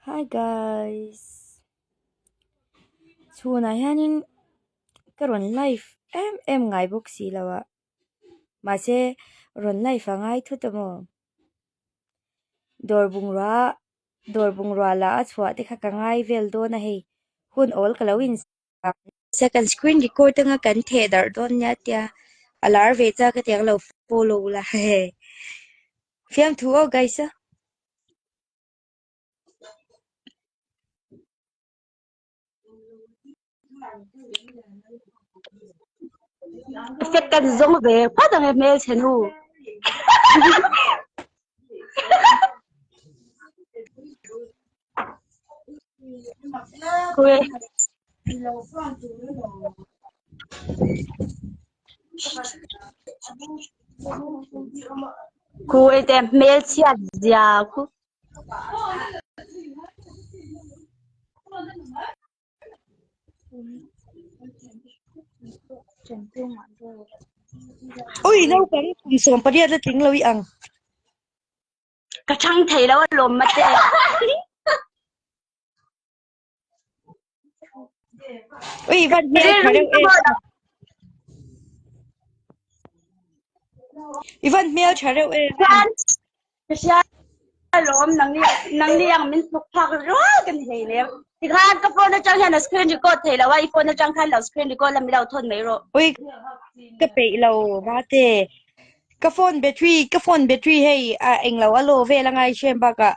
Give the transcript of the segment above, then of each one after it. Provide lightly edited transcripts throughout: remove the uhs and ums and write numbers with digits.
Hi guys chhunah hianin ka rawn live em em ngai bawk si lo a mahse rawn live a ngai thut a maw dawr bungrua dawr bungrua lah a chhuah te kha ka ngai vel dawn a hei hun awl ka lo in Second screen record anga kan theh darh dawn nia tia a lar ve chak a tiang lo follow la hehe fiamthu aw guys a. Second zawng ve phawt ang e hmelchhe nu. Khu te hmelchhiat zia khu. Ui naupang kum 18 la tling lo i ang. Ka chhang thei lo alawm mate. Ui van hmel tha reuh e. I van hmel tha reuh e. Ka hria alawm nangni nangni ang min tluk phak rual ka ni hlei nem. Tikhan ka phone atang hian a screen record thei lo a, i phone atang khan lo screen record la mi lo thawn mai rawh. Ui ka peih lo mate. Ka phone battery ka phone battery hei a englo a low vel a ngai hrem bakah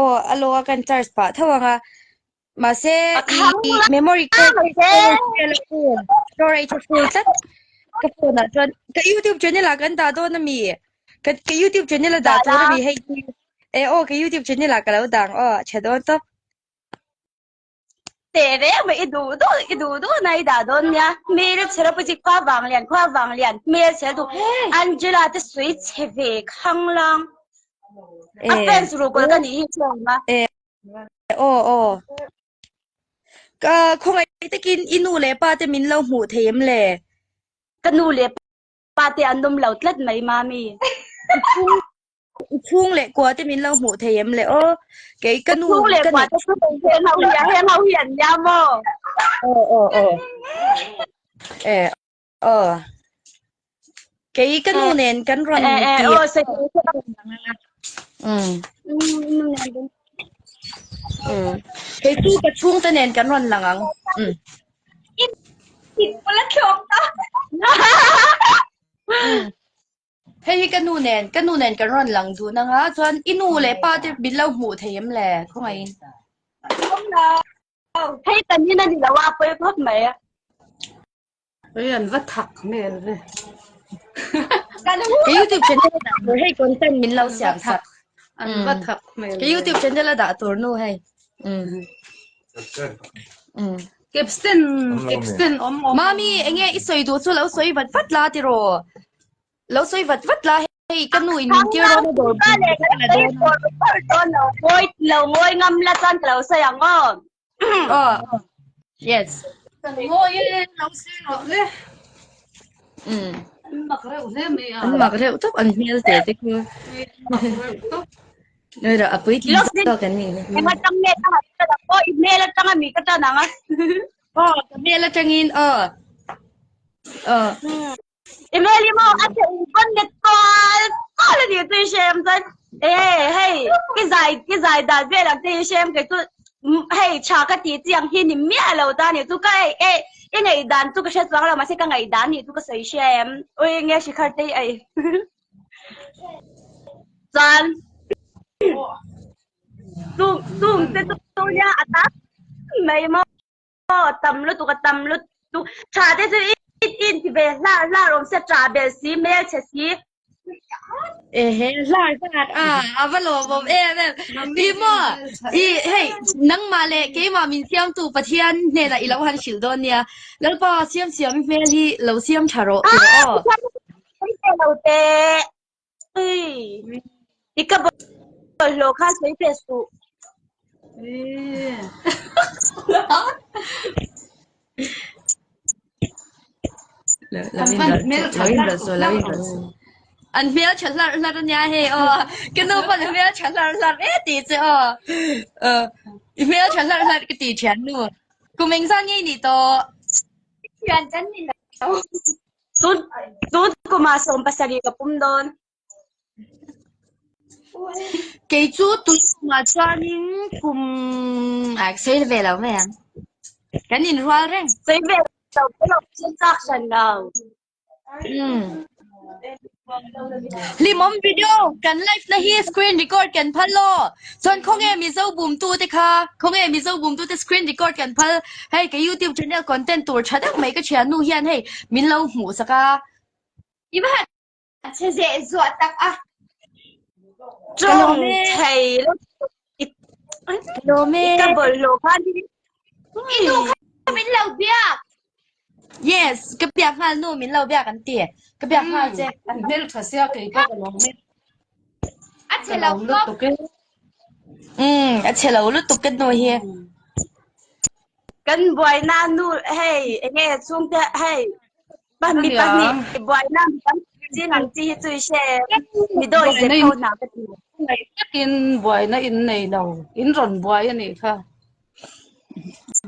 aw a low a kan charge pah tho ang a mahse i memory card storage a full storage a full tlat ka phone ah chuan ka youtube channel ah kan dah dawn ami ka ka youtube channel a dah tur ami hei e aw ka youtube channel ah ka lo dang aw a tha dawn tawp. Teh reng mai i duh duh i duh duh na i dah dawn nia hmel chhe ropui chi khua vang lian khua vang lian hmel chhe duh Angela te sawi chhe ve khang lang a fans ruh kawl ka nih hi chuang a aw aw ka khawngaih takin i nu leh pa te min lo hmuh thei em le ka nu leh pa te an awm lo tlat mai mami I chhung leh kua te min lo hmuh thei em le aw. Kei ka nu chhung leh ka kua te chu heng ho hian heng ho hian nia maw. Aw aw aw. E aw. Kei ka nu nen kan rawn E e ti. aw se Mm. Nu nen Mm. Kei chu ka chhung te nen kan rawn lang ang. Mm. Pula thlawm ta. Mm. Hei hi ka nu nen, ka nu nen kan rawn lang dun anga chuan i nu leh pa te min lo hmuh thei em le khawngaihin. Hei kan in a ni lo a pawi khawp mai. Hei an va thak hmel ve. Ka YouTube channel a dah tur hei content min lo siam sak. An va thak hmel. Ka YouTube channel a dah tur nu hei. Capstan capstan awm awm. Mami enge i sawi duh chu lo sawi vat vat la tiraw. Lo sawi vat vat la hei ka nu in min tir dawn a dawr Ka leh ka sawi dawn lo ngawi lo ngawi ngam la chuan ka lo sawi ang aw. Aw yes. Kan ngawi e lo sawi rawh le. Um. An mak reuh hle mai a. An mak reuh tawp an hmel te te khu. Mak reuh tawp. Noi rawh a puitling zawk an nih hi. Eng atang nge ka han tan ang aw i hmel atang ami ka tan ang a. Aw ka hmel atangin aw. Aw. I hmel hi maw a che in pawn let kual kual a nih chu i hre em chuan e hei i zai i zai dan vel ang te hi hre em kei chu hei tha ka tih chi ang hi ni miah lo ta nih chu ka ei e i ngaihdan chu ka hre chuang lo mahse ka ngaihdan nih chu ka sawi hre em ui enge Shikhar te hi ei chuan chung chung te chu nia a tam mai maw. Aw tam lutuk a tam lutuk tha te chu i in ti ve hlar hlar awm sia tah belh si hmel chhe si. Ehe hlar hlar a a va lawmawm em em i maw i hei nangmah leh keimah min siamtu Pathian hnenah i lo han hrilh dawn nia Lalpa siam siam i hmel hi lo siam tha rawh ti rawh aw. Lo te i ka bawlhhlawh kha sawi ve suh. An hmel tha hlarh hlarh ania hei aw ka nu pawn a hmel tha hlarh hlarh e tih che aw. I hmel tha hlarh hlarh ka ti thian nu. Kum engzat nge i nih tawh? Thian kan ni lo. Tun tun kumah 70 ka pum dawn. Kei chu tun kumah chuanin kum a sei ve lo mai ang. Kan inrual reng. Sei ve lo ka lo chak hran lo. Hlimawm video kan live na hi screen record kan phal lo. Chuan khawnge Mizo bum tu te kha khawnge Mizo bum tu te screen record kan phal hei ka YouTube channel content tur tha deuh mai ka thiannu hian hei min lo hmuh sak a. I va han che zeh zuah tak a. Tawng thei lo Lawm e. Ka bawlhhlawh khan I nu kha min lo biak. Yes, ka biak nghal nu min lo biak an ti. Ka biak nghal che. An hmel tha sia kei pawh ka lawm e. A che lo lutuk e. Um, a che lo lutuk ka nu hi. Kan buaina nu hei enge chhungte hei mi pahnih buaina mi tam chi ang chi hi chu i hre mi dawi zep ho hna ka ti. Ngaih takin buaina in nei lo, in rawn buai a nih kha.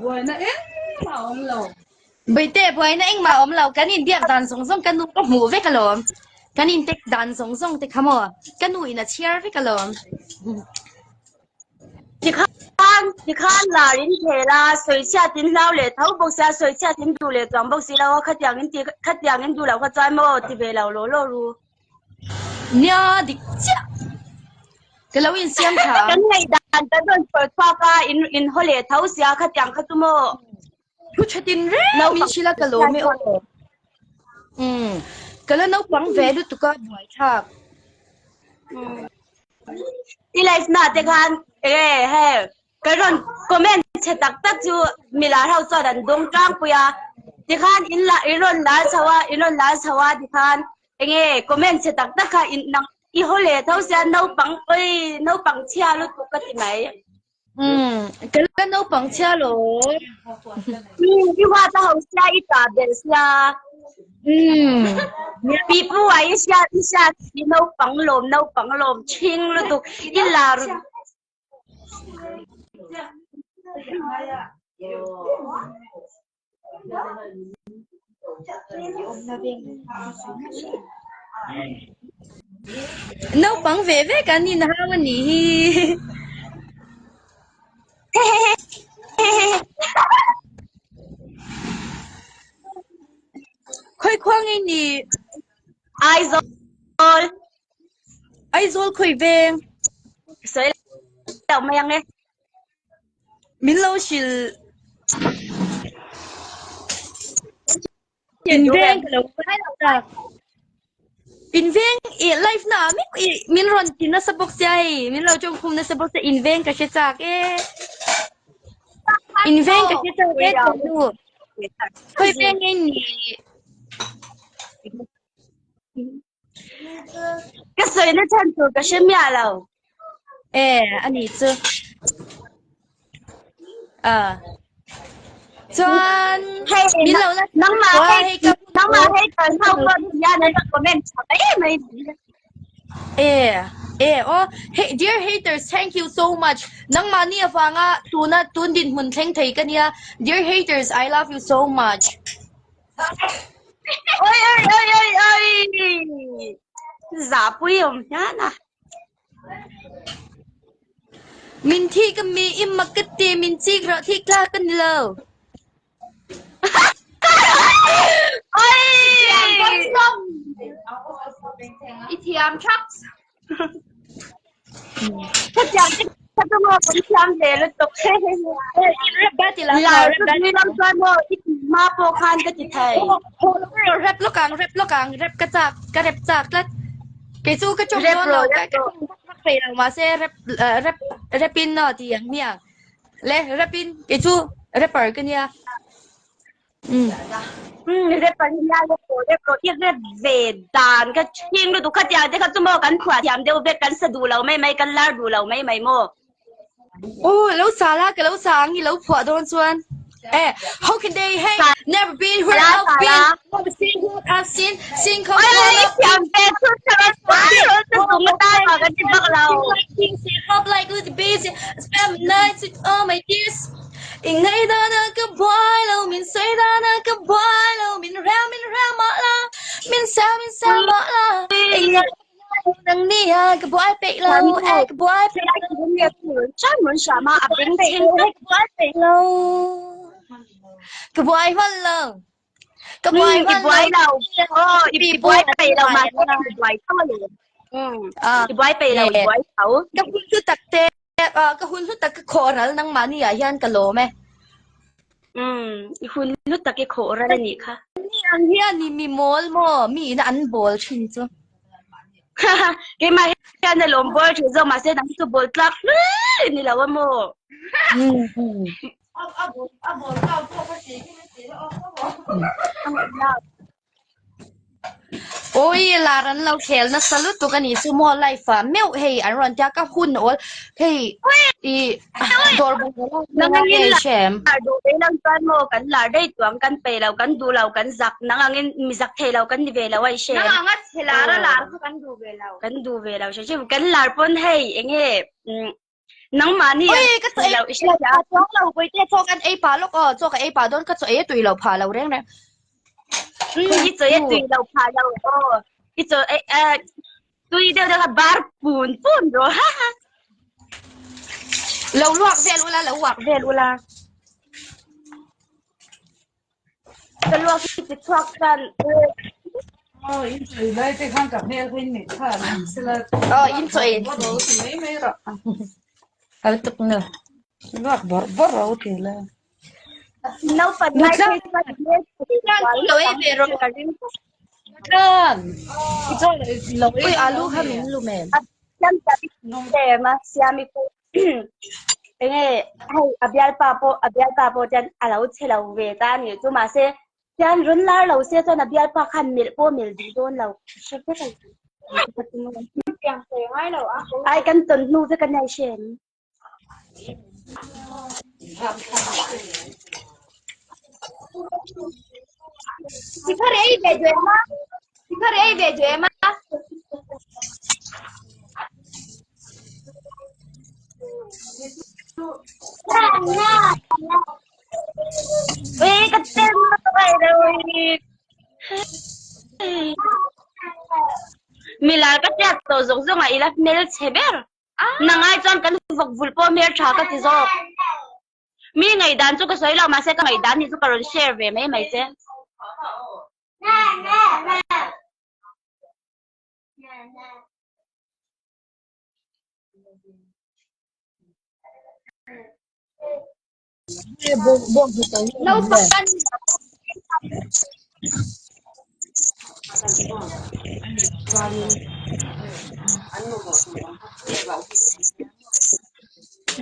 Buaina engmah a awm lo. Baite buaina engmah a awm lo, kan inbiak dan zawng zawng ka nu ka hmuh vek alawm. Kan intek dan zawng zawng te kha maw, ka nu in a chhiar vek alawm. Tikhan, tikhan lar in khel a, sawichhiat in hlau leh tho bawk sia, sawichhiat in duh leh chuang bawk si lo a, khatiang in ti, khatiang in duh loh kha chuan maw ti ve lo law law ru. Nia dik chiah. Ka lo insiam tha. Kan ngaihdan kan rawn sawi chhuak a, in in haw leh tho sia, khatiang kha chu maw. Thu tha tin reng min hrilh a ka lawm e aw. Umm ka la naupang ve lutuk a buaithlak. I life na te khan e he ka rawn comment che tak tak chu milar ho chuan an dawng tlangpui a tikhan in la in rawn lar chho a in rawn lar chho a tikhan enge comment che tak tak kha in nang i haw leh tho sia naupang oi naupang chhia lutuk ka ti mai. Umm ka la naupang chhia lo. Umm i huat a ho sia i tah belh sia. Umm. Pi pu a i hria i hria si naupang lawm naupang lawm thing lutuk i lar. Naupang ve ve kan inhau a nih hi. Khawi khua ngei ni? Aizawl. Aizawl khawi veng? Sawi lo mai ang e. Min lo hrilh In veng ka lo tak. In veng i life na mi i min rawn ti nasa bawk sia hei min lo tawng khum nasa bawk sia in veng ka hre chak e. In veng ka hre chak e nu. Khawi veng nge ni? Ka sawi na chhan tur ka hre miah lo. E, a ni chu. A. Chuan Hei, min lo la nangmah Wa, hei, hei ka nangmah hei kan ho pawh hian an rawn comment tha mai mai. E, e, oh, hey, dear haters, thank you so much. Nangmah ni avanga tuna tun dinhmun thleng thei ka nia. Dear haters, I love you so much. Oi oi oi oi oi. Zahpui awm hian a. Min thi ka mi i mak ka ti min chik rawh thik tlak ka ni lo. Oi. I thiam thak. Khatiang te kha chu maw kan thiam ve lutuk. Rap ba ti lang Lar rap chu ba ni lam chuan maw i ti hma pawh khan ka ti thei. Rap lawk ang rap lawk ang rap ka chak ka rap chak tlat. Kei chu ka chawm Rap dawn lo rawh ka rap ka rawh. chawm thei lo mahse rap rap rap in no ti ang hmiang. Le rap in kei chu rapper ka nia. Umm rapper hi nia rap rawh rap rawh i rap ve dan ka chhing lutuk khatiang te kha chu maw kan phuah thiam deuh vek kan sa duh lo mai mai kan lar duh lo mai mai maw. Aw lo sa la ka lo sa ang i lo phuah dawn chuan. Eh, how can they hate? Never been where Sala, I've been. Sala. Never seen what I've seen. Seen come Oi, what I've thiam ve chu tha ra chu chung atan mah kan ti bak lo. been. Hop like little bees. Spend my nights with all my tears. Ingay da na ka buai lo min say da na ka buai lo min rem min rem ma la min sa min sa ma la ingay nang nia ka buai pe lo eh ka buai pe Chan mun sama a beng chheng ka buai pe lo ka buai man lo ka buai i man buai lo lo oh i buai pe lo ma i buai tho lo ah i buai pe lo i buai tho ka hun hlu tak te ka hun hlu tak ka khawh ral nangmah ni ah hian ka lawm e. I hun hlu tak i khawh ral anih kha. Ni ang hian i mi mawl maw mi ina an bawl thin chu. Keimah hian a lawm bawl thin zawk mahse nang chu bawl tlak hlui ni lo a maw. Awi lar an lo khel nasa lutuk a nih chu maw life ah meuh hei an rawn tia ka hun awl hei i dawr bung Nang angin hei lar hrem. duh ve lo chuan maw kan lar daih tuang kan pe lo kan duh lo kan zak nang angin mi zak thei lo kan ni ve lo a i hrem. Nang anga chhe lar a lar kha kan duh ve lo. Kan duh ve lo hrim hrim kan lar pawn hei enge nangmahni Ui ka chaw lo ei lo pha chuang lo Puite chaw kan ei pah lawk aw chaw ka ei pah dawn ka chaw ei a tui lo phah lo reng reng. I chaw ei a tui lo phah lo aw i chaw ei tui deuh deuh kha bar pun pun rawh ha ha. Lo luak vel ula lo uak vel ula. Ka luak hi ti chhuak chuan Aw in chawi lai te khan ka hmel kha in neih kha ang sela. Aw in chawi. Bawrh ro ti mai mai rawh. Hal tuk nu. Luak bawrh bawrh ro ti la. Naupan lai phei chuan hmel Lo ei ve rawh. ka ring. Tlan. I chaw lo ei. Ui alu kha min lum em. Siam siam a siami pawh enge hei a bialpa pawh a bialpa pawh chuan a lo chhe lo ve ta a nih chu mahse chuan rawn lar lo se chuan a bialpa khan melh pawh a melh duh dawn lo hre vek a ai kan tawn hnu vek a nia i hre em? Shikhar ei ve duh em a? Shikhar ei ve duh em a? Ui ka tel mai lo Milar ka hriat tawh zawk zawk ah ila hmel chhe ber. Nangai chuan kan vawk vul pawh hmel tha ka ti zawk. Mi ngaihdan chu ka sawi lo mahse ka ngaihdan hi chu ka rawn share ve mai mai che. Naupang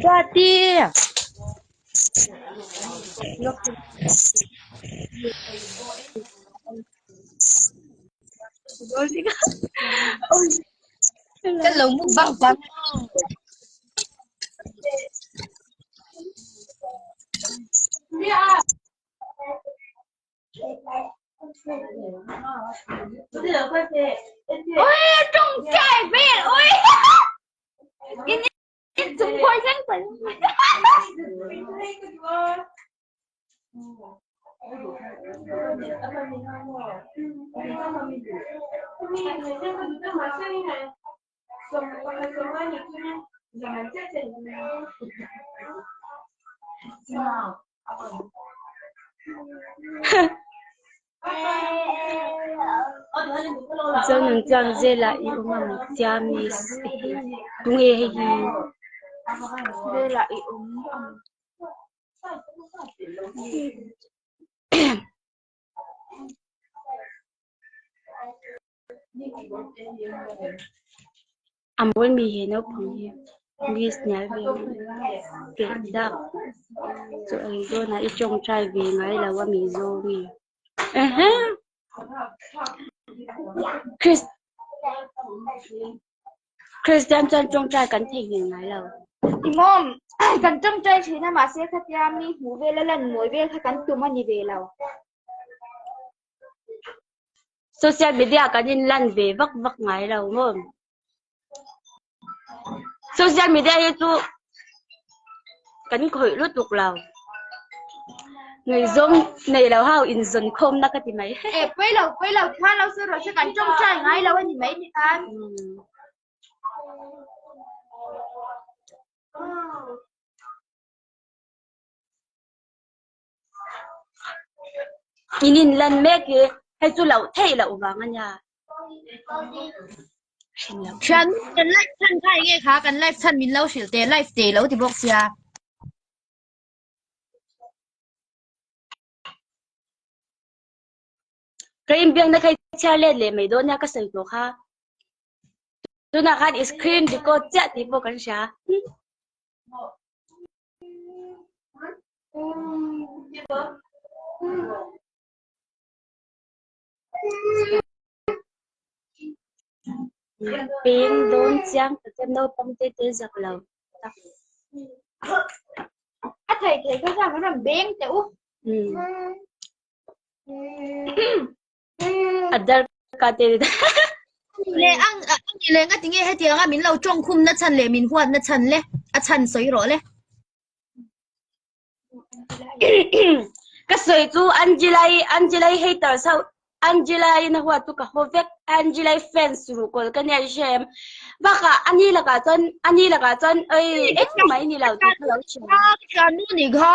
Duati. Kan lo mukbang bang. Ui tawngtai vel ui in in chung pawh hian Zonun chuan zelah i awm ang tia miss tunge hei hi zelah i awm ang. A mawi mi he naupang hi miss hnial ve keh dak chu ei dawnah i tawngtai ve ngai lo a mi zawng i ehe Christian chuan tawngtai kan theihnghilh ngai lo. Timawm, kan tawngtai thin a mahse khatia mi hmuh vel a lan mawi vel kha kan tum a ni ve lo. Social media kan in lan ve vak vak ngai lo maw? Social media hi chu kan khawih lutuk lo. Ngaihzawng nei lo ho inzawn khawmna ka ti mai. E pawi lo pawi lo khan lo sawi rawh se kan tawngtai ngai lo a ni mai ni khan. In in lan mek hi hei chu loh theih loh vang a nia. Hrin loh. Thian kan live chhan kha enge kha kan live chhan min lo hrilh teh live te lo ti bawk sia. Ka inbiakna kha i chhiar let leh mai dawn nia ka sawi tawh kha. Tunah khan i screen record chiah tih pawh kan hria. Peng dawn chiang ta che naupang te te zak lo tak. A thei thei kha chuan kan rawn beng teh u. A dar ka te Le ang ang le nga tinge hetianga min lo tawng khum na chhan le min huat na chhan le a chhan sawi rawh le. Ka sawi chu Angelai Angelai haters ho Angelai na huat chu ka haw vek Angelai fans ru kawl ka nia i hre em bakah ani lakah chuan ani lakah chuan oi engmah i ni lo tih kha lo hria. Ka nu ni kha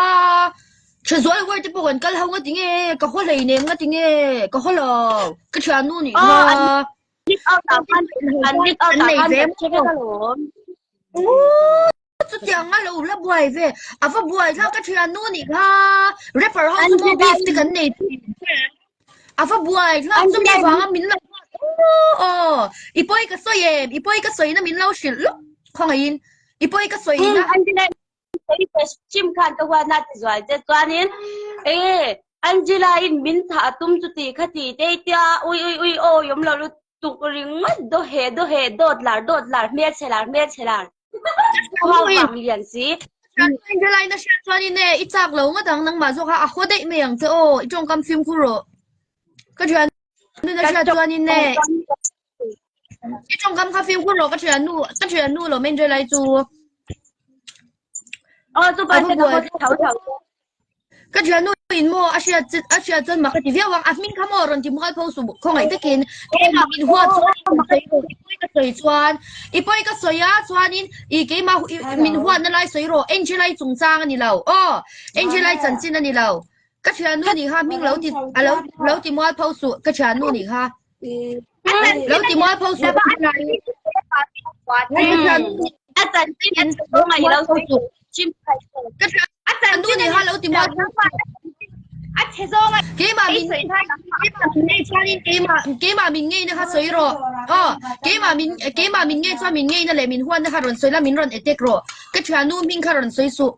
Thazual word te pawh kan kal ho nga ti nge ka haw hlei nem nga ti nge ka haw lo ka thiannu nih Aw kha an leak out ah khan an leak out an ah nei khan ve kan hre maw vek alawm. Ooh chutiang a lo la buai ve a va buai thlak ka thiannu nih kha rapper ho chu maw beef te kan nei thin a va buai thlak chumi vanga min lo aw i pawi ka sawi em i pawi ka sawi na min lo hrilh lawk khawngaihin i pawi ka sawi na Chim khan ka huat na ti zual che chuanin e Angela in min thah a tum chu ti kha ti te tia ui ui ui aw yom lo lu tuk ringawt do he do he dawt lar dawt lar hmelchhe lar hmelchhe lar Khuau vang lian si Angela in a hriat chuanin e i chak lo ngawt ang nangmah zawk kha a haw daih mai ang che aw i tawngkam fimkhur rawh ka thian nu a hriat chuanin e I tawngkam kha fimkhur rawh ka thiannu ka thiannu lo men lai chu. Aw chu pa te ka haw tho tho. Ka thiannu in maw a hriat a hriat chuan mak a ti viau ang a hming kha maw rawn ti mual pho su khawngaih takin keimah min huat chuan i pawi ka sawi chuan i pawi ka sawi a chuanin i keimah min huatna lai sawi rawh Angelai chungchang a ni lo aw Angelai chanchin a ni lo ka thiannu nih kha hming lo ti a lo lo ti mual pho suh ka thiannu nih kha. Lo ti mual pho suh. A chanchin an sawi lo chim A thiannu nih kha lo ti mual pho suh. A chhe zawng a Keimah min keimah min ngei chuanin keimah keimah min ngei na kha sawi rawh. Aw keimah min keimah min ngei chuan min ngei na leh min huat na kha rawn sawi la min rawn attack rawh. Ka thiannu hming kha rawn sawi suh.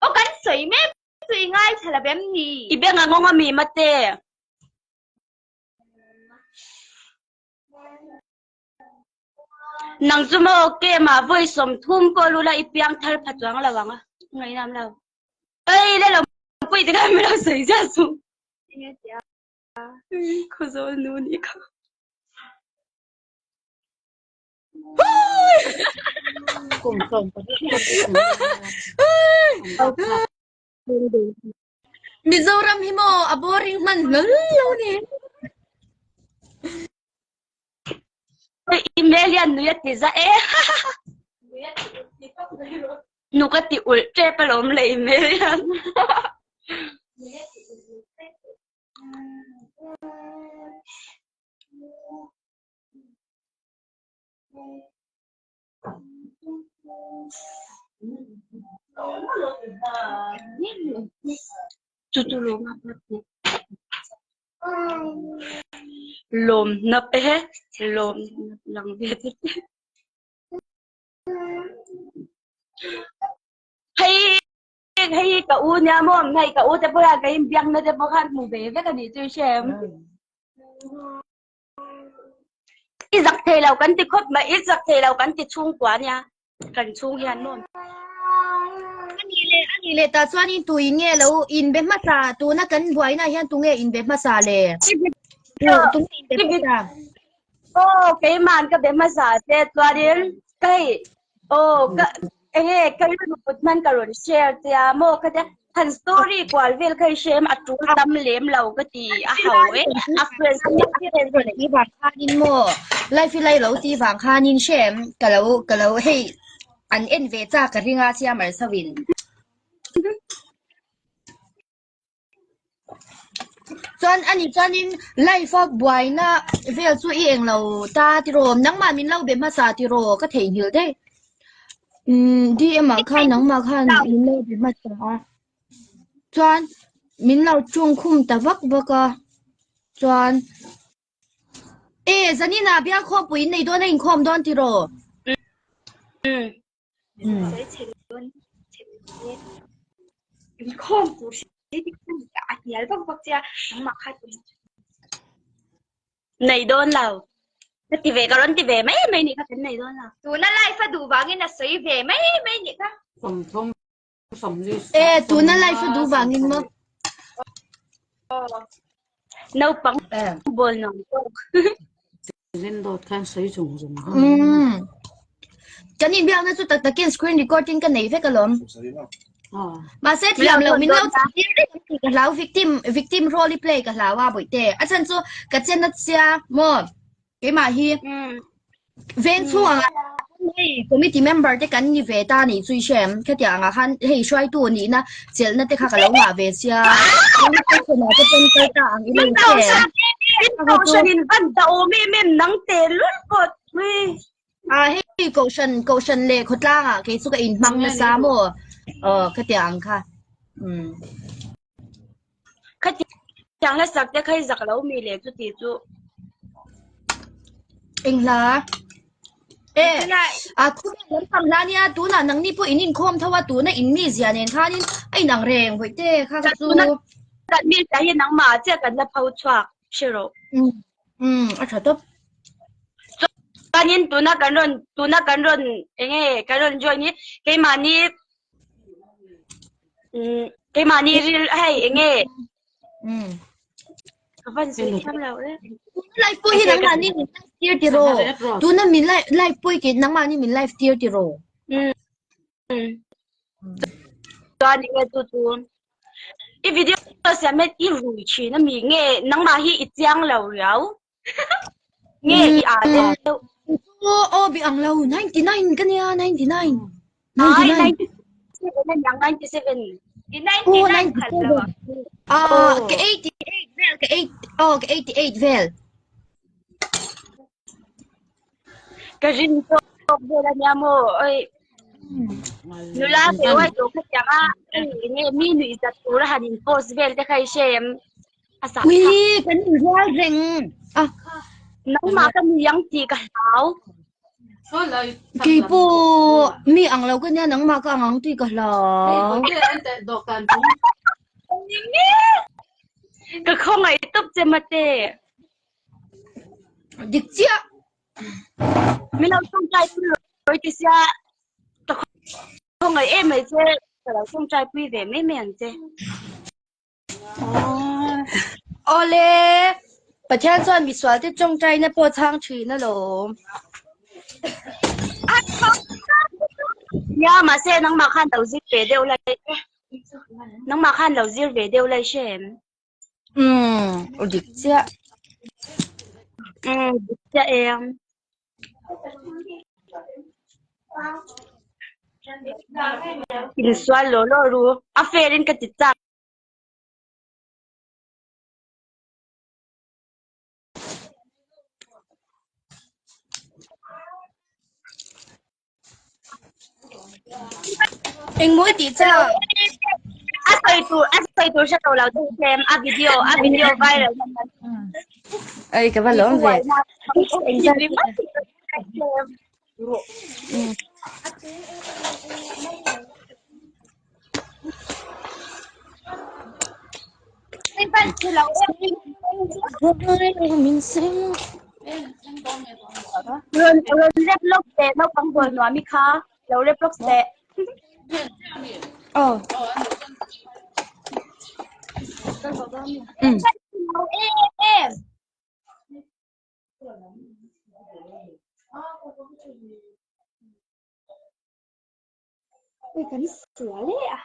Aw kan sawi mek chu i ngaithla lo em ni? I beng a ngawng a mi mate. Nang chu maw kem ah vawi 30 pawh lu la i piang thar pha chuang lo ang a ngainam lo. Ei le lo pui te khan min lo sawi zia chu. Khawzawl nu nih kha. Mizoram hi maw a boring hman hlawl lo ni. Email hian nui a ti za e. Nu ka ti ulh tep alawm le email hian. Chu chu lawm a lawm nap e lawm nap lang ve te hei hei ka u nia maw hei ka u te pawh hian ka inbiakna te pawh khan hmu ve vek a nih chu i hre em I zak thei lo kan ti khawp mai, i zak thei lo kan ti chhungkua nia, kan chhung hian maw. Anih leh tah chuanin tu in nge lo inbe hmasa tuna kan buaina hian tu nge inbe hmasa le? Tu tu nge inbe hmasa? Aw keiman ka be hmasa che chuanin ka hei aw ka enge ka rilru put hman ka rawn share che a maw ka tia han story kual vel kha i hrem a tul tam lem lo ka ti a ho e a friends I vang khanin maw life i lai lo ti vang khanin hrem ka lo ka lo hei An en ve chak ka ring a siamar chauh in. Chuan ani chuanin life a buaina vel chu i englo ta tiraw nangmah min lo be hmasa tiraw ka theihnghilh daih. Umm DM ah khan nangmah khan min lo be hmasa a chuan min lo tawngkhum ta vak vak a chuan. E, zanin ah bial khawmpui in nei dawn a inkhawm dawn tiraw? Nei dawn lo. Ka ti ve ka rawn ti ve mai mai nih kha kan nei dawn lo. Tuna life a duh vangin a sawi ve mai mai nih kha. 30 E, tuna life a duh vangin maw? Naupang ball nuam tawk. Umm. Kan inbiakna chu tak takin screen recording ka nei vek alawm. Mahse thiam lo min lo tir reng ang tih ka hlau victim victim role i play ka hlau a bawihte. A chhan chu ka chen a sia maw? Keimah hi veng chhung anga hei committee member te kan ni ve ta nih chu i hre em khatiang angah khan hei hruaitu nihna chelhna te kha ka lo ngah ve sia police station ah te pawn kal ta ang ila i hre em Kohhran in van ta awm em em nang te lul pawh tui. A hei kohhran kohhran leh khawtlang ah kei chu ka inhmang nasa maw aw khatiang ang kha umm. Khatiang hla sak te kha i zak lo mi le chuti chu. Eng hla? E, a khawvel lampang hla nia tunah nangni pawh in inkhawm tho a tuna in mi zia nen khanin a inang reng vawi te kha kha chu. Tuna kan mi zia hi nangmah chiah kan la pho chhuak hre rawh. Um, um, a tha tawp. Chuanin tuna kan rawn tuna kan rawn enge kan rawn join hi keimahni Keimahni ril hei enge ka van sawi thiam lo e. Live pawh hi nangmahni min live tir tiraw? Tuna min live pawh hi nangmahni min live tir tiraw? Chuan enge chu chu i video siam hian i rui thin ami nge nangmah hi i chiang lo riau Nge i a deuh. Aw bi ang lo 99 ka nia 99. Ai 97 aniang 97. I 99 phal lo ang. Ah ka 88 vel ka 8 oh ka 88 vel. Ka rin tawk vel ania maw oi. Nula ve uai tawh kha tiang a nge mi nuihzat tur a han in post vel te kha i hre em? A sah Ui, kan inrual reng. Ah. Nangmah ka nui ang tih ka hlau. Kei pawh mi ang lo ka nia nangmah ka ang ang tih ka hlau. Ka khawngaih tawp che mate. Dik chiah. Min lo tawngtai pui rawh ti sia ka khawngaih em mai che ka lo tawngtai pui ve mai mai ang che. Awle, Pathian chuan misual te tawngtaina pawh chhang thin alawm. Nia, mahse nangmah khan lo zir ve deuh lai nangmah khan lo zir ve deuh lai hre em? Umm, u dik chiah. Umm, dik chiah em. Insual law law ru, a fair in ka ti chak. Engmaw i tih chak? A sawi tur a sawi tur hre tawh lo te tlem a video a video viral Ei ka va lawm ve. Rawn rawn rep lawk teh naupang bawl nuam i kha lo rep lawk teh. Aw. Um. Em. Ui kan sual e a.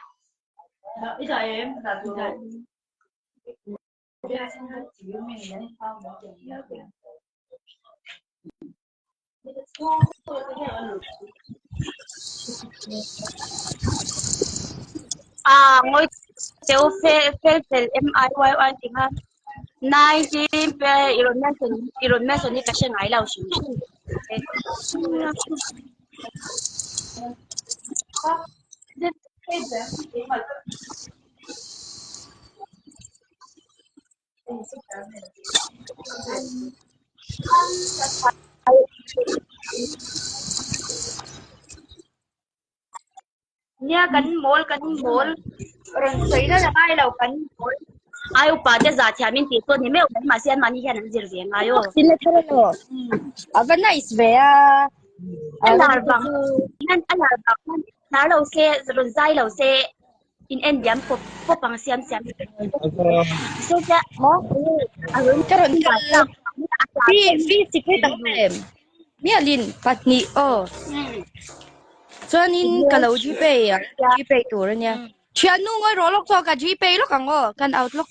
Ah, ngoi teu fel fel fel M I Y Y ti kha 19 pe i rawn mention i rawn mention hi ka hre ngai lo hrim hrim. Nia kan mawl kan mawl rawn sawi la la ngai lo kan mawl ai upa te za thiam in tih chu ni meuh mai mahse anmahni hian an zir ve ngai aw. Tin la thar elaw? A va nice ve a. A lar vang hian a lar vang hian lar lo se rawn zai lo se in en diam pawp pawp ang siam siam se se maw ka rawn kal fi fi secret ang em mialin pahnih aw chuanin ka lo gpay ang gpay tur ania thiannu ngawi rawh lawk chuan ka gpay lawk ang aw kan out lawk.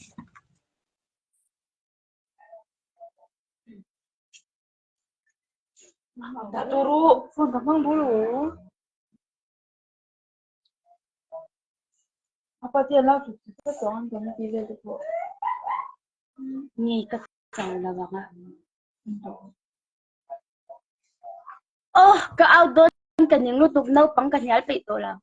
Nge ka chau lo ang a. Oh, ka out dawn ka ning lutuk naupang ka hnial peih tawh lo.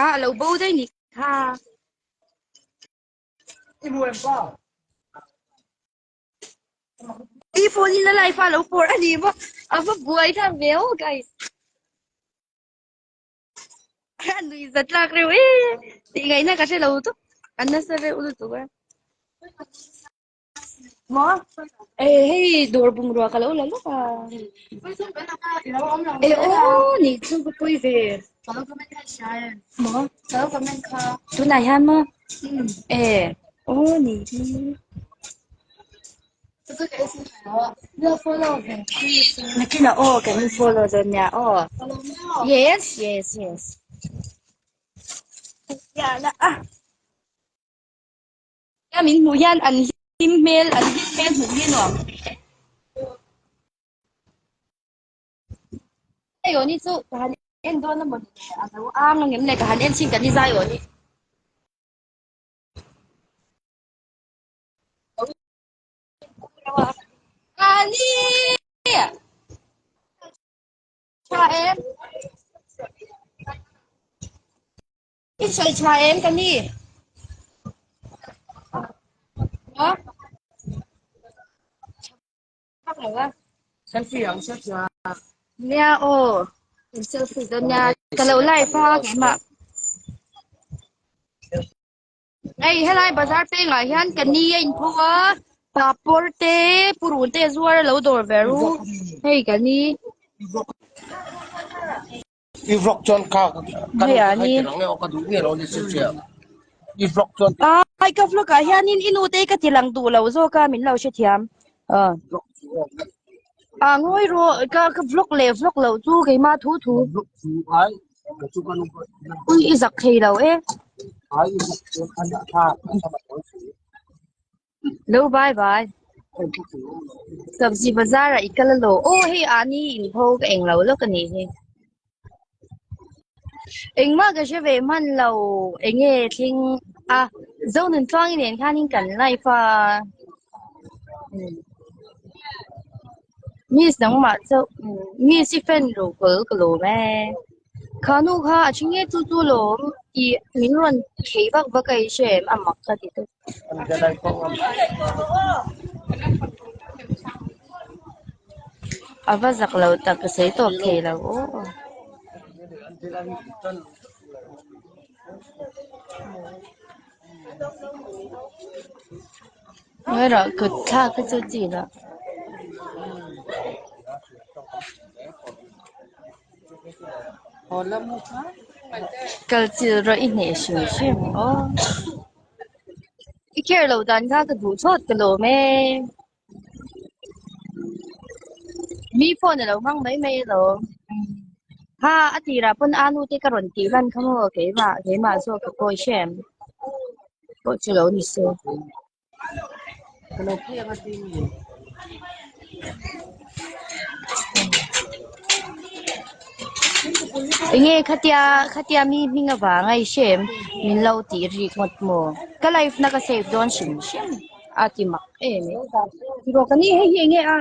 A a lo bo daih ni kha. I phone in a live a lo pawr a ni maw? A va buai thlak ve aw guys. A nui za tlak reuh e. Tih ngaihna ka hre lo tawp. A nasa reuh lutuk a. Maw? E hei dawr bungrua ka lo la lawk a. E aw ni chu ka pawi ve. Maw? Tunah hian maw? E aw ni hi. Nakinah aw kan in follow dawn nia aw. Yes yes yes. Yala ah. Nia min hmuh hian an hlim hmel an hlim hmel hmuh hi a nuam. Hei aw ni chu ka han en dawn a mawni le a lo ang ang em le ka han en chhin ka ni zai aw ni. Ani! Tha em? I sawi tha em ka ni? Maw? Thak lo a. Selfie ang selfie a. Nia aw. Selfie dawn nia. Ka lo live a keimah. Hei helai bazar pengah hian ka ni a inpho a papawr te purun te zuar a lo dawr ve ru hei ka ni. I vlog chuan kha ka Hei a ni. ka duh nge lo ni se che i vlog chuan Ai ka vlog ah hianin i nu te ka ti lang duh lo zawk a min lo hrethiam. Ah. Vlog chu A ngawi rawh ka ka vlog leh vlog loh chu keimah thu thu. Vlog chu ai ka chu ka nu Ui i zak thei lo e. Ai i vlog chuan a dah tha a tha mai si. Lo bye bye. Sabzi bazar ah i kal alo. Aw hei ani inpho ka eng lo lawk a nih hi. Engmah ka hre ve hman lo enge thleng a Zonun tluang nen khanin kan live a. Miss nangmah chauh miss i fan ru kawl ka lawm e. Kha nu kha a thi nge chu chu lawm tih min rawn theih vak vak a i hre em a mak ka ti tawp. A va zak lo tak ka sawi tawp thei lo aw. Ngairah kut thlak hi chu chi lah. Kal chilh rawh i hneh hrim hrim aw. I care loh dan kha ka duh chawt ka lawm e. Mi phone a lo hmang mai mai alawm. Ha a tirah pawn a nu te ka rawn tih lan kha maw keimah keimah zawk ka kawi hrem pawh chu lo ni se. Ka lo phei anga ti mi. Enge khatia khatia mi hming avanga i hrem min lo tih rik ngawt maw? Ka life na ka save dawn hrim hrim a ti mak em e. Tiraw ka ni hei hi enge a?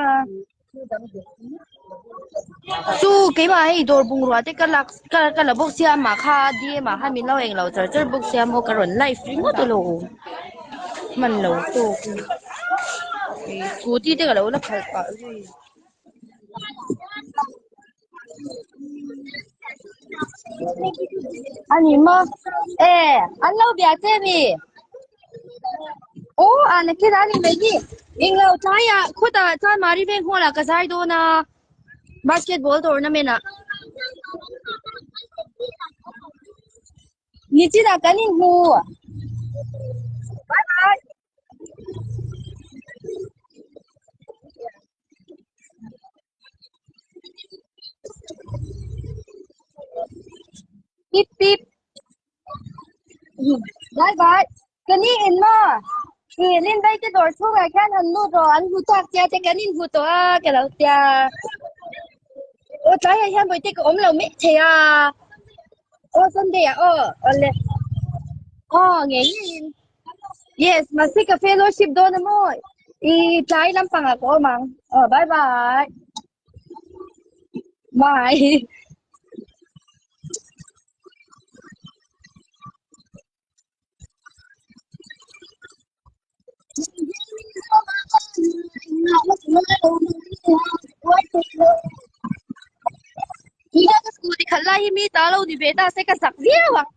Chu keimah hei dawr bungrua te ka lak ka ka la bawk sia amah kha DM ah khan min lo englo char char bawk sia maw ka rawn live ringawt a lo hman lo tawk scooty te ka lo la khalh pah zui. A ni maw? E an lo bia che mi? Aw a nakin a ni mai hi. Englo tlaiah khawtah chuan Mari veng hall ah ka zai dawn a basketball tournament ah. Nichinah kan inhmu. Bye bye. Pip pip. Bye bye. Ka ni in maw? I Lin Bay te dawr chhungah khian han lut rawh an hmu chak tia te kan inhmu tawh a ka lo tia. Aw tlaiah hian bawihte ka awm lo mai thei a. Aw Sunday ah aw awle. Aw ngei ngeiin. Yes, mahse ka fellowship dawn a maw? I tlai lampangah ka awm ang. Aw bye bye. Bye. Tuna ka scooty khalh lai hi mi ta lo ni ve ta se ka zak viau ang.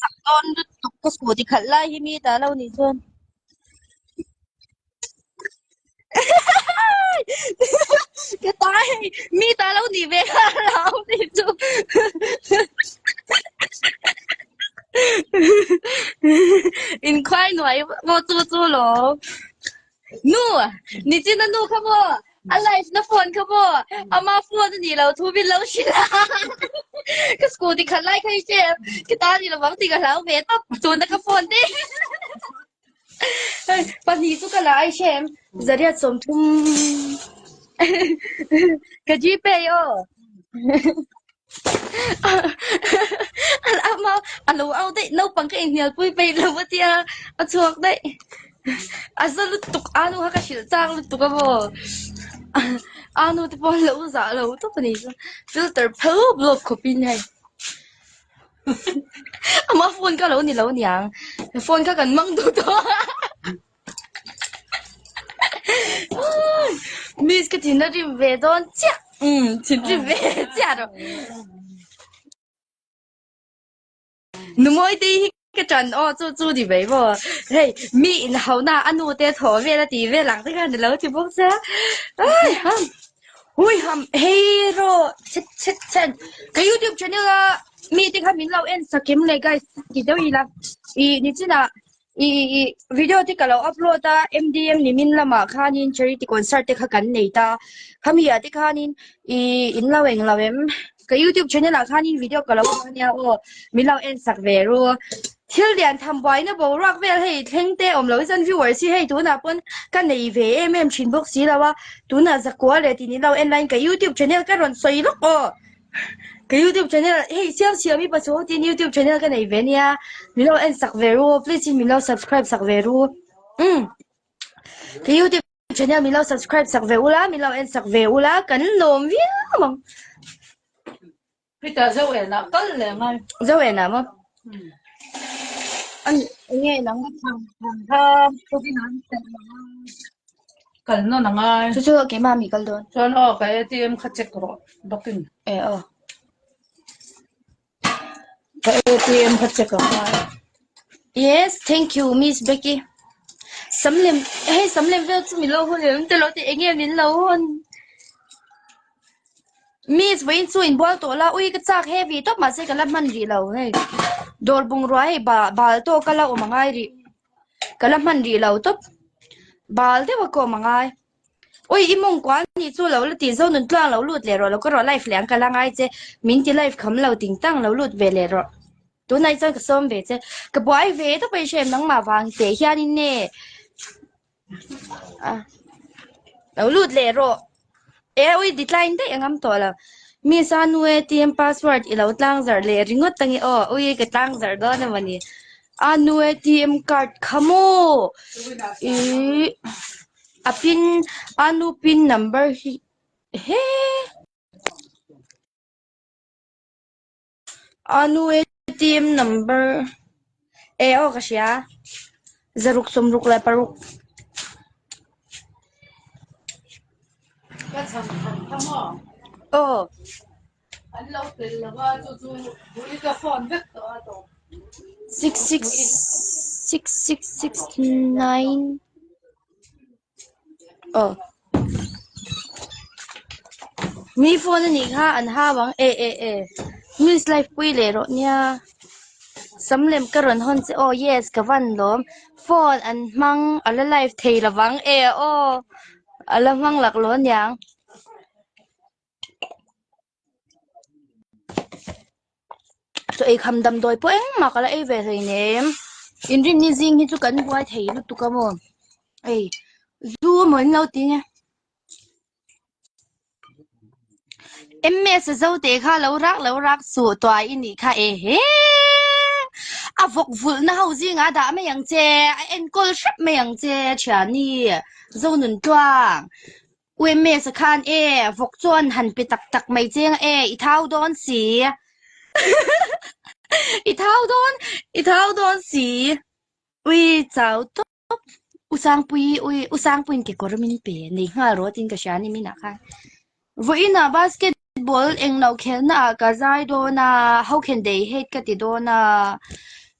Sak dawn lutuk ka scooty khalh lai hi mi ta lo nih chuan. Ka ta hei mi ta lo nih ve kha a hlau ni chu. Inkhuai nuai maw chu chu lawm. Nu nichin a nu kha maw a live na phone kha maw ama phone a nih loh thu min lo hrilh a ka scooty khalh lai kha i hre em ka ta ni lovang tih ka hlau ve tawp tuna ka phone te hei pahnih chu ka la a i hre em zariat 30 ka gpay aw. Ama a lo au daih naupang ka inhnialpui peih lo a tia a chhuak daih a za lutuk a nu kha ka hrilh chak lutuk a maw a nu te pawh an lo zah lo tawp a ni chu filter phel lawp lawp khawp in hei ama phone kha lo ni lo aniang phone kha kan hmang duh tawh a. Miss ka thin a rim ve dawn chiah umm thin rim ve chiah rawh Numawi te hi ka tan aw chu chu ni mai maw hei mi in ho na a nu te thaw vel a tih vel ang te khan alo ti bawk sia ai ham hui ham hei rawh chhet chhet chhen ka youtube channel a mi te kha min lo en sak em le guys ti deuh ila ih nichinah I i video te ka lo upload a MDM nimin lamah khanin charity concert te kha kan nei ta khami ah te khanin i in lo eng lo em ka youtube channel ah khanin video ka lo up ania aw min lo en sak ve ru. Thil lian tham buaina boruak vel hei thleng te awm lo hi chuan viewers hi hei tunah pawn ka nei ve em em thin bawk si lo a, tunah zakua leh tih ni lo en laiin ka youtube channel ka rawn sawi lawk aw. Ka youtube channel hei siam siam i pachu tin youtube channel ka nei ve nia min lo en sak ve ru please in min lo subscribe sak ve ru umm ka youtube channel min lo subscribe sak ve ula min lo en sak ve ula kan lawm viau ang. Peter zo en ah kal leh ngai. Zo en ah maw? An nge nang kha kal nawn a ngai. Chu chu keimah mi kal dawn. Chuan aw ka ATM kha check rawh bawkin. E aw. Ka ATM kha check a ngai. Yes, thank you Miss Becky. Samlem hei samlem vel chu min lo hun em te lo ti enge min lo hun. Miss vawiin chu inbual tawh la ui ka chak heavy tawp mahse ka la hman rih lo hei dawr bungrua hei ba bal tawk a la awm angai rih ka la hman rih lo tawp bal deuh a ka awm angai ui i mawngkua anih chu lo la tih zo nun tluang lo lut leh rawh lo ka rawh live leh ang ka la ngai che min ti live kham lo ting tang lo lut ve leh rawh tunah hi chuan ka sawm ve che ka buai ve tawp a i hre em nangmah vang teh hianin e. A lo lut leh rawh e ui decline daih a ngam tawh lo miss a nu ATM password i lo tlang zarh leh ringawt ange aw ui ka tlang zarh dawn a mawni a nu ATM card kha maw ih a pin a nu pin number hi he. A nu ATM number e aw ka hria zaruk sawmruk leh paruk. Ka chhan chhan kha maw? Aw. An lo tel lova chu chu ui ka phone vek tawh a tawp. 66669 Aw. Mi phone a nih kha an hau ang e e e Miss life pui leh rawh nia sam lem ka rawn hawn che aw yes ka van lawm phone an hmang a la live thei lovang e aw a la hmang laklawh aniang. Chaw ei kham damdawi pawh engmah ka la ei ve hleinem inrinni zing hi chu kan buai thei lutuk a maw ei zu emaw in lo ti nge ms zo te kha lo rak lo rak suh tuai i nih kha e he a vawk vulh na ho zingah a dah mai ang che a enkawl hrep mai ang che thiani zo nun tluang. UMS a khan e, vawk chuan han pe tak tak mai cheng e, i thau dawn si. I thau dawn, i thau dawn si. Ui chau tawp. U Sangpui, ui U Sangpuiin kekawr min pe nei nghal rawh tiin ka hria a ni minah khan. Vawiinah basketball englo khelna ah ka zai dawn a, how can they hate ka ti dawn a,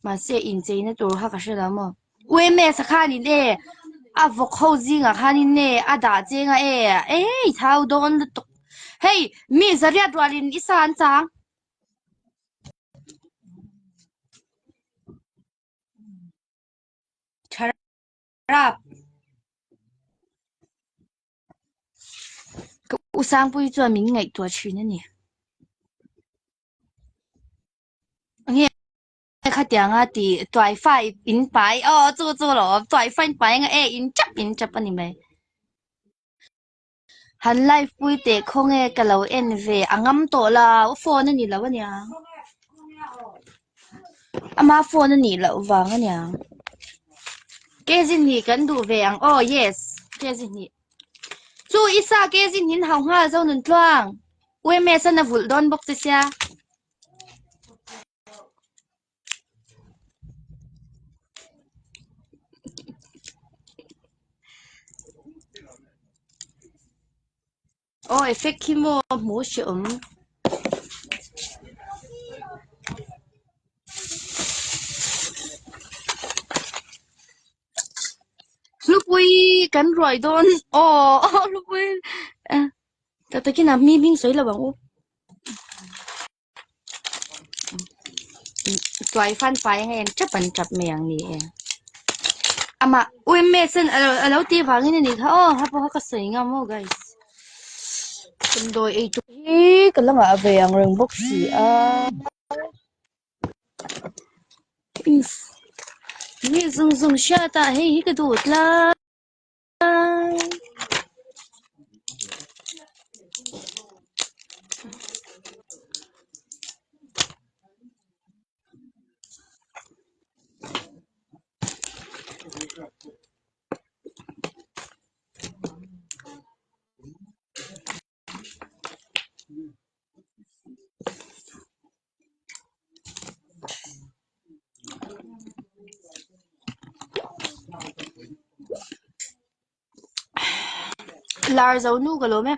mahse incheina tur kha ka hre lo maw. UMS a khanin e a vawk ho zingah khanin e a dah cheng a e ei thau dawn lutuk hei mi zariat rualin i sa an chang. Tharap ka u Sangpuii chuan min ngaihtuah thin a ni. Nge Khatianga ti tuai fai in pai aw chu chu lo tuai fai in pai anga e in chap in chap a ni mai. Han live pui teh khawnge ka lo en ve a ngam tawh lo phone a ni lo ania ama phone a nih loh vang ania kg hnih kan duh ve ang aw yes kg hnih chu isa kg hnih in hau nghal zo nun tluang UMS an a vulh dawn bawk che sia. Aw effect khi maw hmuh hreawm. Hlupui kan ruai dawn aw hlupui tak takin a mi hming sawi lo ang u. Tuai fan fai anga en tap an tap mai ang ni e. Ama UMS an a lo tih vangin a nih kha aw ha pawh kha ka sawi ngam aw guys. Damdawi ei tur hi ka la ngah ve ang reng bawk si a. Mi zung zung hriat ah hei hi ka duh tlat. Lar zo nu ka lawm e.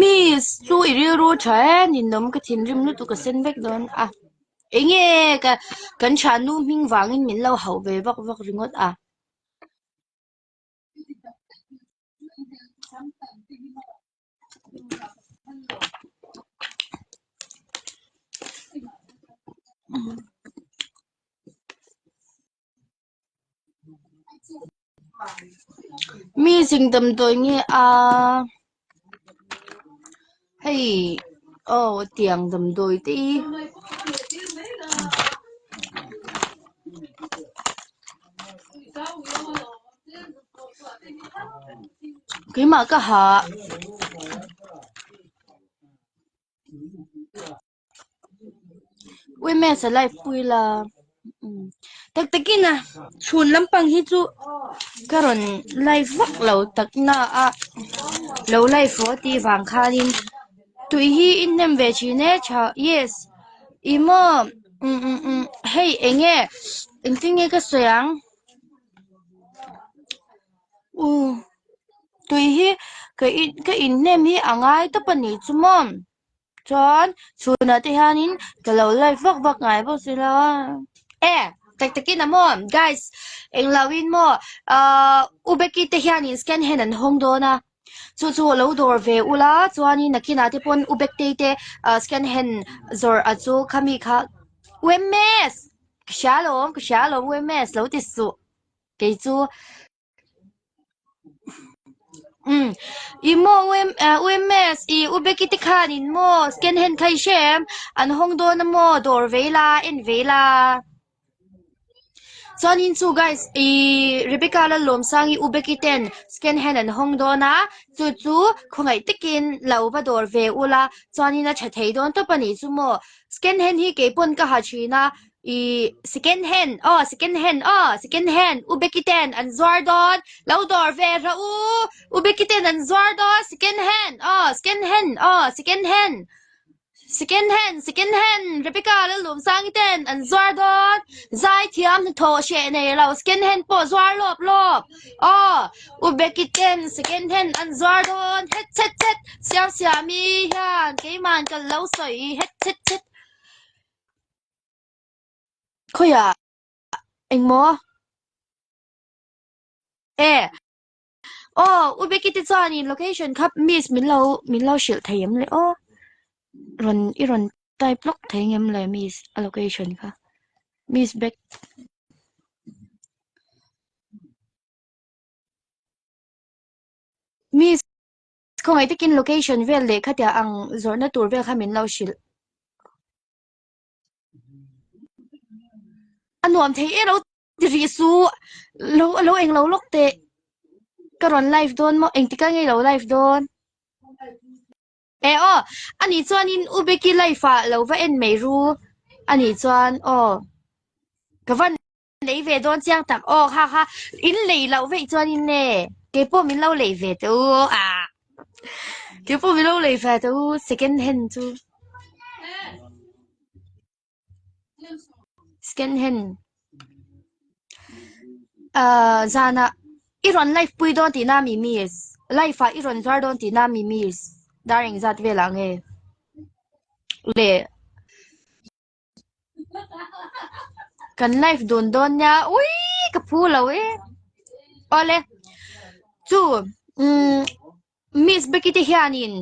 Miss chu i rilru tha e ninawm ka thinrim lutuk ka sen vek dawn a. Enge ka kan thiannu hming vangin min lo hauh ve vak vak ringawt a. Mi zing damdawi nge a hei aw tiang damdawi te hi. Keimah ka ha Women's a life pui la tak takin a chhun lampang hi chu ka rawn live vak lo tak na a lo live haw tih vang khanin tui hi i hnem ve thin e tha yes ih maw umm umm umm hei eng nge engtin nge ka sawi ang uh tui hi ka in ka inhnem hi a ngai tawp a nih chu maw chuan chhunah te hianin ka lo live vak vak ngai bawk si lo a e tak takin a maw guys englo in maw ahh u Becky te hianin scan hand an hawng dawn a chu chu lo dawr ve ula chuanin nakinah te pawn u Becktei te ah scan hand zawrh a chu khami kha U MS ka hria alawm ka hria alawm U MS lo ti suh kei chu. Umm i maw U MS i U Becky te khanin maw scan hand kha i hre em an hawng dawn a maw dawr vei la en vei la. Chuanin chu guys ih Rebecca Lalawmsangi U Becky ten scan hand an hawng dawn a chu chu khawngaih takin lo va dawr ve ula chuanin a tha thei dawn tawp a nih chu maw scan hand hi keipawn ka ha thin a ih second hand aw second hand aw second hand U Becky ten an zuar dawn lo dawr ve rawh u U Becky ten an zuar dawn second hand aw second hand aw second hand. Second hand, second hand, Rebecca Lalawmsangi ten an zuar dawn. Zai thiam hnathawh hreh nei lo, second hand pawh zuar lawp lawp. Aw, U Becky ten second hand an zuar dawn. Het chet chet, Siam Siami hian keiman ka lo sawi het chet chet. Khawiah engmaw? E. Aw u Becky te chuanin location kha miss min lo min lo hrilh thei em le aw rawn i rawn type lawk thei ngem le miss a location kha miss Beck miss khawngaih takin location vel leh khatia ang zawrhna tur vel kha min lo hrilh. A nuam thei e lo Ti rih su lo lo eng lo lawk teh ka rawn live dawn maw engtik a nge lo live dawn e aw ani chuanin u Becky live ah lo va en mai ru ani chuan aw ka van lei ve dawn chiang tak aw kha kha in lei loh veih chuanin le keipawh min lo lei ve teh u ah keipawh min lo lei ve teh u second hand chu. Second hand ah zanah i rawn live pui dawn tihna mi miss live ah i rawn zuar dawn tihna mi miss dar engzat velah nge le kan live dun dawn nia ui ka phu lo e awle chu umm Miss Becky te hianin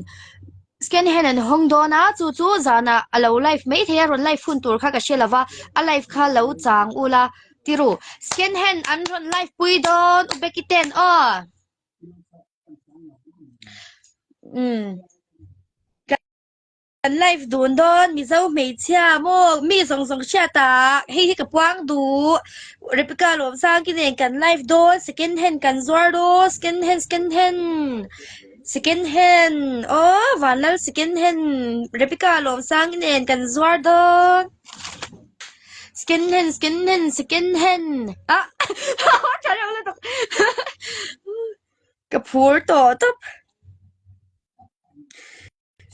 scan hand an hawng dawn a, chu chu zanah a lo live mai thei a, rawn live hun tur kha ka hre lova, a live kha lo chang ula ti ru. Scan hand an rawn live pui dawn u Becky ten aw. Umm. Kan live dun dawn Mizo hmeichhia maw mi zawng zawng hriat ah hei hi ka puang duh Rebecca Lawmsang ki nen kan live dawn second hand kan zuar dawn second hand second hand second hand aw Vanlal second hand Rebecca Lawmsang ki nen kan zuar dawn second hand second hand second hand ah tha reuh lutuk ka phur tawh tawp.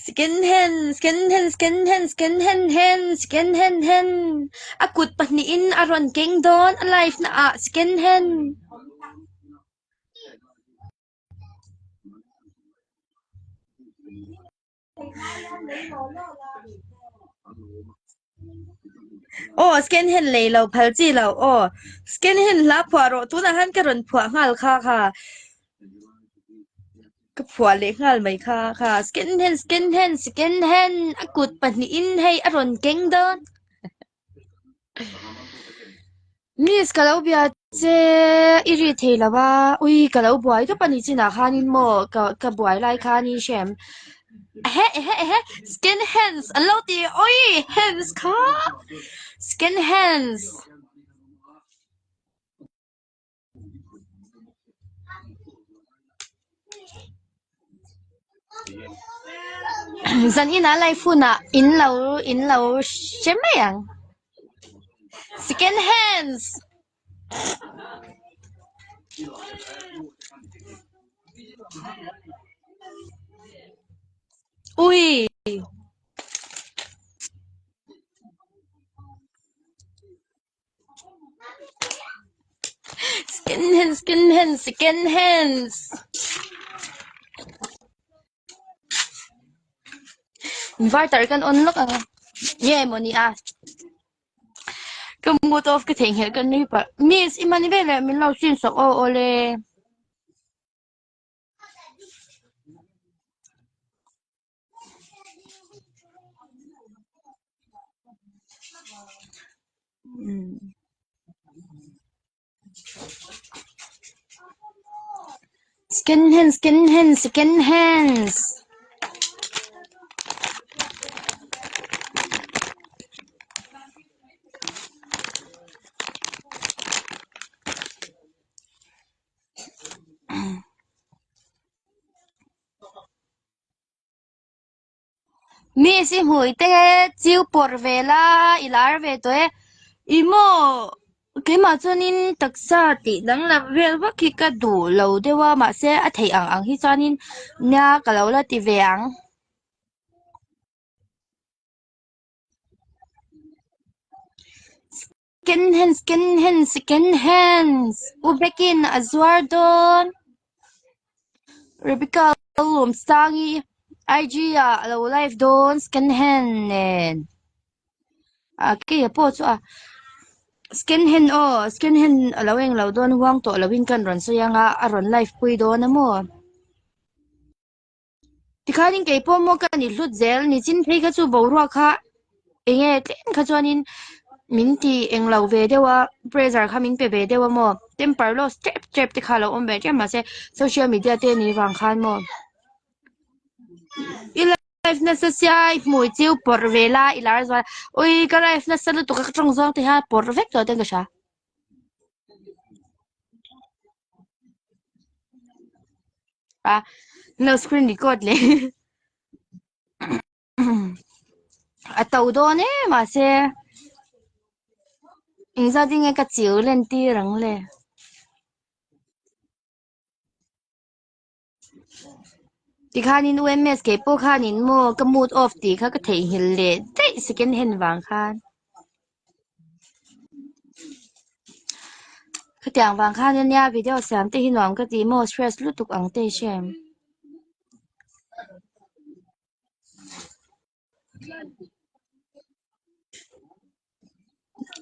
Second hand, second hand, second hand, second hand hand, second hand hand. A kut pahnihin a rawn keng dawn a live na ah second hand. Aw second hand lei lo phal chi lo aw second hand hla phuah rawh tunah khan ka rawn phuah nghal kha kha ka phuah leh nghal mai kha kha second hand second hand second hand a kut pahnihin hei a rawn keng dawn Miss ka lo bia che i ri thei lo a ui ka lo buai tawp a ni chinah khanin maw ka ka buai lai khanin hrem ehe ehe ehe skin hands an lo ti ui hands kha skin hands. Zan inah live hunah in lo in lo hre mai ang. Second hands. Ui. Skin hands, skin hands, skin hands. Inverter kan on lawk ang. Nge maw ni a? Ka mood off ka theihnghilh ka nui pah. Miss, i man veleh min lo sin sak aw awle. Skin hands, skin hands, skin hands. Miss i hmui te chiu pawrh ve la i lar ve tawh e. I maw keimah chuanin taksa tih danglam vel vak hi ka duh lo deuh a mahse a theih ang ang hi chuanin nia ka lo la ti ve ang. Second hand second hand second hands u bekin a zuar dawn Rebecca Lawmsangi IG ah a lo live dawn second hand nen ah keia pawh chu a second hand aw second hand a lo eng lo dawn huang tawh lovin kan rawn sawi ang a a rawn live pui dawn a maw. Tikhanin kei pawh maw ka ni hlut zel ni chin phei kha chu boruak kha eng nge tlem kha chuanin min ti eng lo ve deuh a pressure kha min pe ve deuh a maw temper loss tep tep te kha a lo awm ve tep mahse social media te ni vang khan maw i live nasa sia i hmui chiu pawrh ve la i lar zual ui ka live nasa lutuk a ka tawng zawng te hian pawrh vek tawh ten ka hria. A no screen record leh a to dawn e mahse engzat in nge ka chiu len tir ang le. Tikhanin UMS kei pawh khanin maw ka mood off tih kha ka theihnghilh leh daih second hand vang khan. Khatiang vang khan ania video siam te hi nuam ka ti maw stress lutuk ang te hi hre em.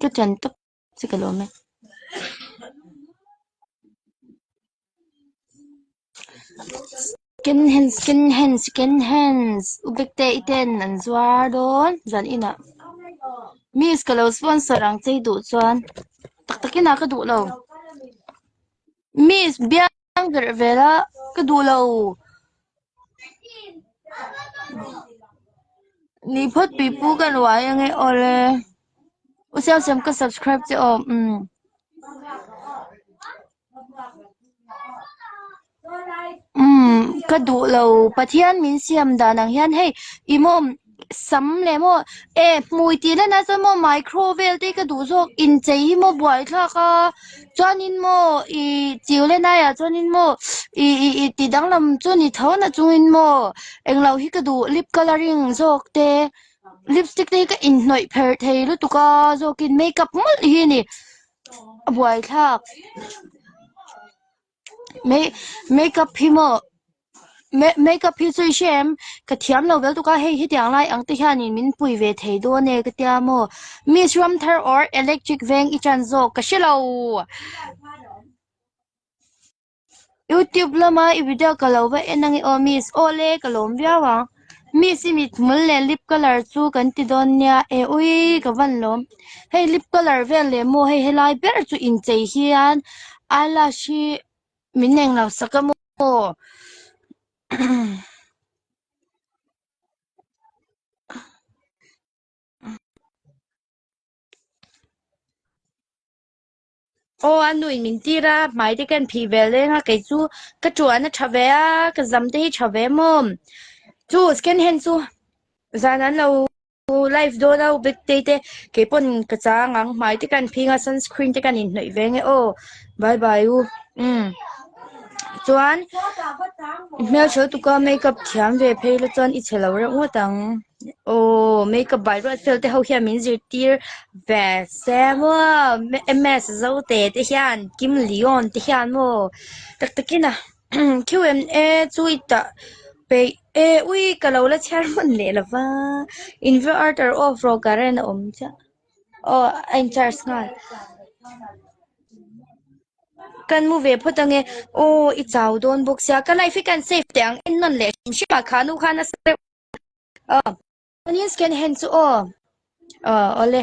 Ka ṭan tawp che ka lawm e. Second hand second hand second hands u bek te i ten an zuar dawn zan inah miss ka lo sponsor ang che i duh chuan tak takin ah ka duh lo miss biang verh vel a ka duh lo. Ni phawt pipu kan uai ange awle. U Siam Siam ka subscribe che aw umm. Umm ka duh lo Pathian min siam dan ang hian hei i maw sam leh maw e hmui tih lan ah chuan maw micro vel te ka duh zawk inchei hi maw buaithlak a chuanin maw ih chiu len aiah chuanin maw ih ih ih tih danglam chu ni tho na chungin maw englo hi ka duh lip colouring zawk te lipstick te hi ka inhnawih pherh thei lutuk a zawkin makeup mawlh hi a ni a buaithlak makeup hi maw makeup hi chu i hre em ka thiam lo vel tuk a hei hetiang lai ang te hianin min pui ve thei dawn e ka tia maw miss Ramthar or electric veng i chan zawk ka hre lo. Youtube lama i video ka lo va en ange aw miss aw le ka lawm viau ang miss i mithmul leh lip colour chu kan ti dawn nia e ui ka van lawm hei lip colour vel leh maw hei helai ber chu inchei hian eyelash hi min englo sak a maw. Aw a nuin min tir a, hmai te kan phih ve leng a, kei chu ka tuan a tha ve a, ka zam te hi tha ve maw. Chu second hand chu zan an lo live dawn a bag te te kei pawn ka chang ang hmai te kan phing a sunscreen te kan inhnawih ve nge aw bye bye u umm chuan hmeltha lutuk a makeup thiam ve phei la chuan i chhe lo reuh ngawt ang. Aw makeup by Ruatfel te ho hian min zirtir ve se maw MS Zote te hian Kim Leon te hian maw tak takin a Q&A chu i tah peih e ui ka lo la chhiar hman leh lo va inverter off rawh current a awm chiah aw a in charge nghal. Kan mu ve phawt ange aw i chau dawn bawk sia ka life hi kan save teh ang en nawn leh hrim hrim a kha nu khan a sa reuh. Aw. Onion scan hand chu aw. Aw awle.